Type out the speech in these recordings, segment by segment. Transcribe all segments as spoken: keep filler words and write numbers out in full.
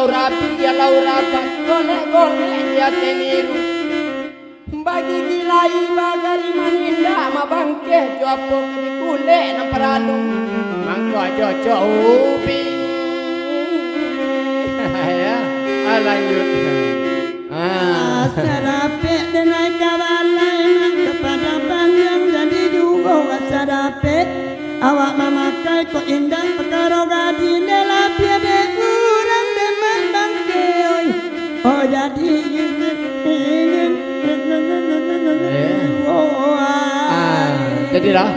Rapi dialau rapat, golek-golek di ateh niru. Bagigi lai bagari manindak, mabangkeh jo apo ka dikulek nan paralu. Mangko ajo cok ubi. Ya, ah, lanjut. Ah. Sadapek denai ka balai, mak, kapado panjang jadi juo sadapek. Awak mamakai kok indak pakaro gadin, dek labiah dek urang demak bangke, oi. Oh, jadi. Eh. Oh, ah. Ah, jadilah.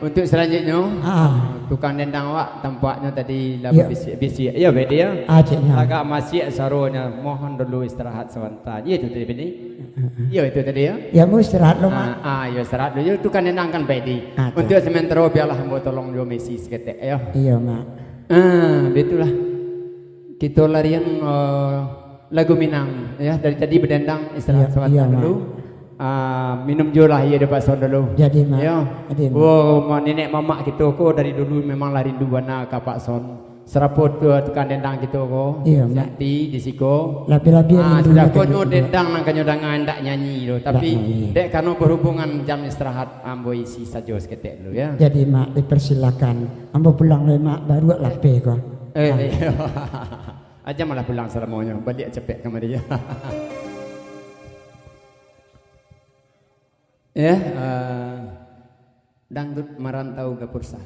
Untuk selanjutnya, ah, tukang dendang awak tampaknya tadi lah, ya, babisiak-bisiak. Ya, Bedi, ya. Ah, ceknya. Agak masiak saronyo, mohon dulu istirahat sebentar. Ya, itu tadi, Bedi. Heeh. Ya, itu tadi, ya. Ya, mau istirahat lo, Mak. Ah, ah, ya, istirahat dulu. Ya, tukang dendang kan, Bedi. Ah, tu. Untuk sementara, biarlah ambo tolong juga mengisi seketek, ya. Iya, Mak. Ah, itulah. Kita larian, eh, lagu Minang, ya. Dari tadi bedendang, istirahat, iya, sebentar, iya, Mak, dulu. Ah, minum juo lah, iyo, dipakso dulu. Jadi, Mak. Yo. Jadi, Mak. Oh, ma-, nenek mamak kito ko dari dulu memanglah rindu bana ka Pak Son. Sarapo tu, tukang dendang kito ko. Iyo, Mak. Sakti di siko. Labiah-labiah, ah, rindu sudah lah ko nyo ka dendang nan kanyo danga ndak nyanyi tu. Ndak nyanyi. Tapi dek karano berhubungan jam istirahat, ambo isi sajo saketek dulu, ya. Jadi, Mak, dipersilakan. Ambo pulang lai, Mak, baruak lapeh ko. Eh, ah, iyo. Aja malah pulang salamonyo, baliak capek kamari. Ya, eh, dangdut marantau Gapursa.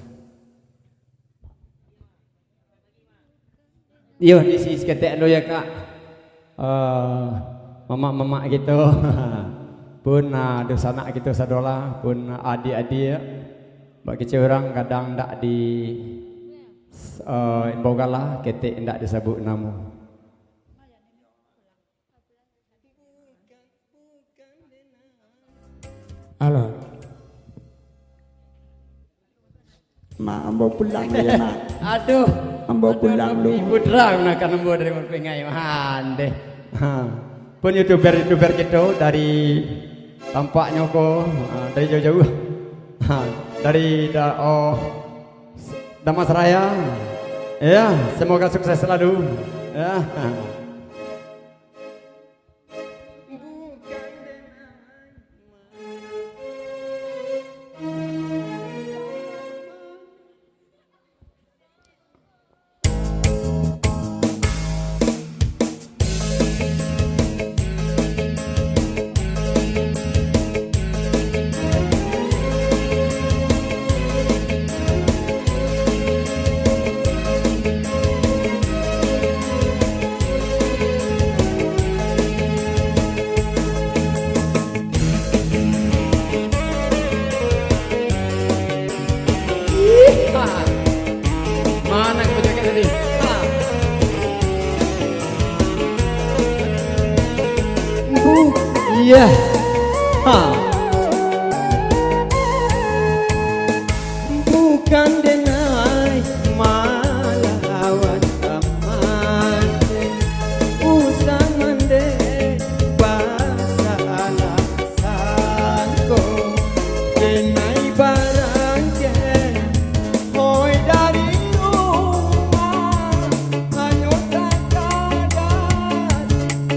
Iyo, diisi saketek lo ya, Kak. Eh, mamak-mamak kito, pun, ah, dunsanak kito sadolah, pun adiak-adiak, bak kecek urang kadang ndak di, eh, imbau gala, ketek ndak disabuik namo. Halo. Mak, ambo pulang dulu, Mak. Aduh. Ambo pulang dulu. Ibu terang nak kan ambo dari Mapingai, mah, andeh. Ha. Pun youtuber-youtuber kito dari tampaknyo ko, ha, dari jauh-jauh. Ha, dari da-, oh, Damasraya. Ya, semoga sukses selalu. Ya. Ih, ha. Mana kebijakan tadi? Ha. Bu-, iya. Ha. Bukan denai malawan kamande, usah mande basalah sangko. Denai barangke, hoi dari rumah, hanyo sakadar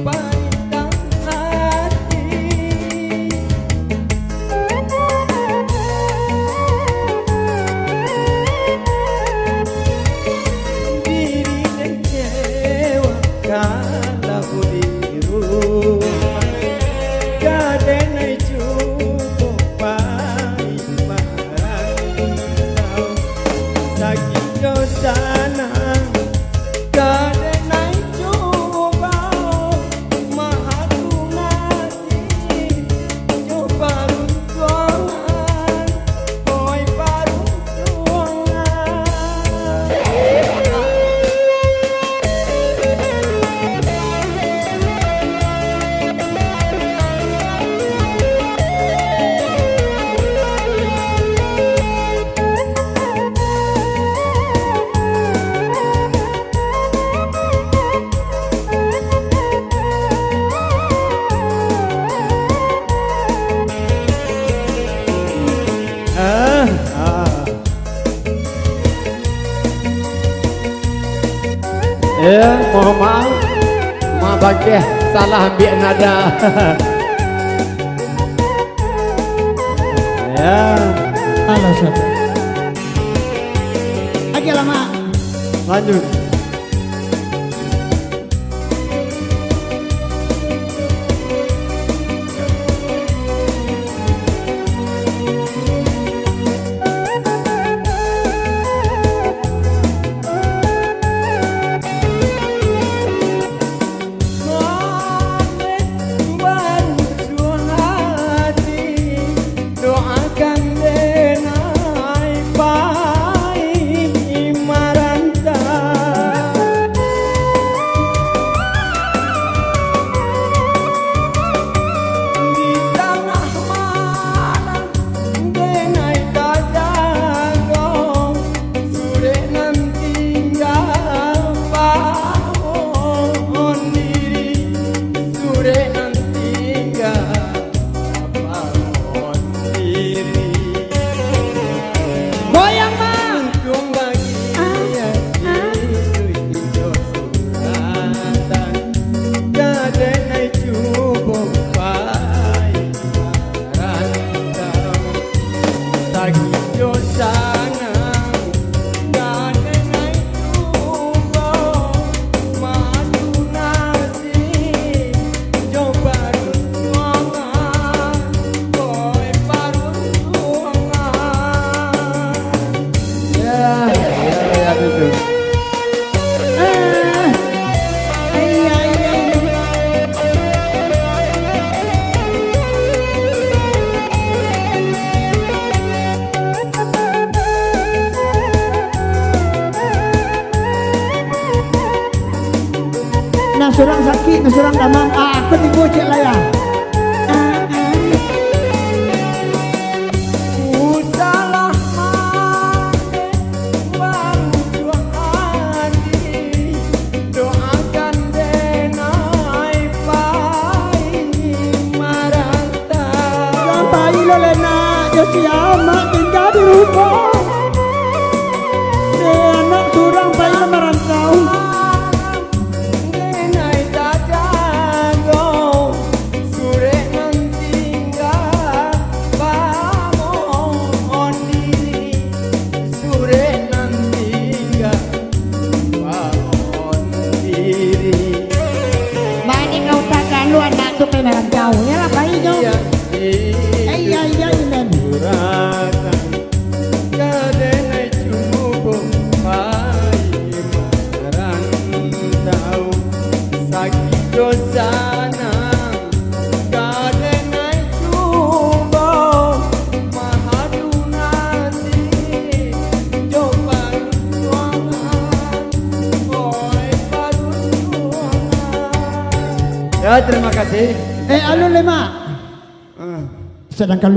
paitang ati. Diri kecewa kalau di rumah, ka denai cubo pai marantau. Sakik jo sanang, ka denai cubo mahatungan. Ah, ah. Ya, mohon maaf, Bangkeh, salah ambiak nada. Ya. Alah, siapa? Oke lah, Mak. Lanjut. Doakan denai pai marantau. Di tangah malam denai tajago, surek nan tingga pahon diri, surek nan tingga pahon diri. Goyang, Bang. Untuang bagi Ah, ah. Ijo suratan, ka denai cubo pai marantau. Sakik jo sanang, ka denai cubo malunasi jo paruntuangan, oi paruntuangan. Ya, ya, ya, itu. Ah, iya, iya, iya. Nah, surang sakik, nah, surang damam. Ah, aku digocek lah, ya. Ku salah mande, barujuang ati, doakan denai pai marantau. Lah pai lo, Lena, jo si Amak tingga di rumah. Eh, anak surang pai lo marantau. Denai tajago, surek nan tingga pamohon diri, surek nan tingga pamohon diri. Bani kau tagalu anak tu pai marantau, yo lah pai nyo. Iya, iya, iya, Inden. Suratan. Ka denai cubo pai marantau, sakik jo sanang. Ka denai cubo maadu nasib jo paruntuangan, oi paruntuangan. Ya, terima kasih. Eh, alun, Lemak. Ah. Sadangkan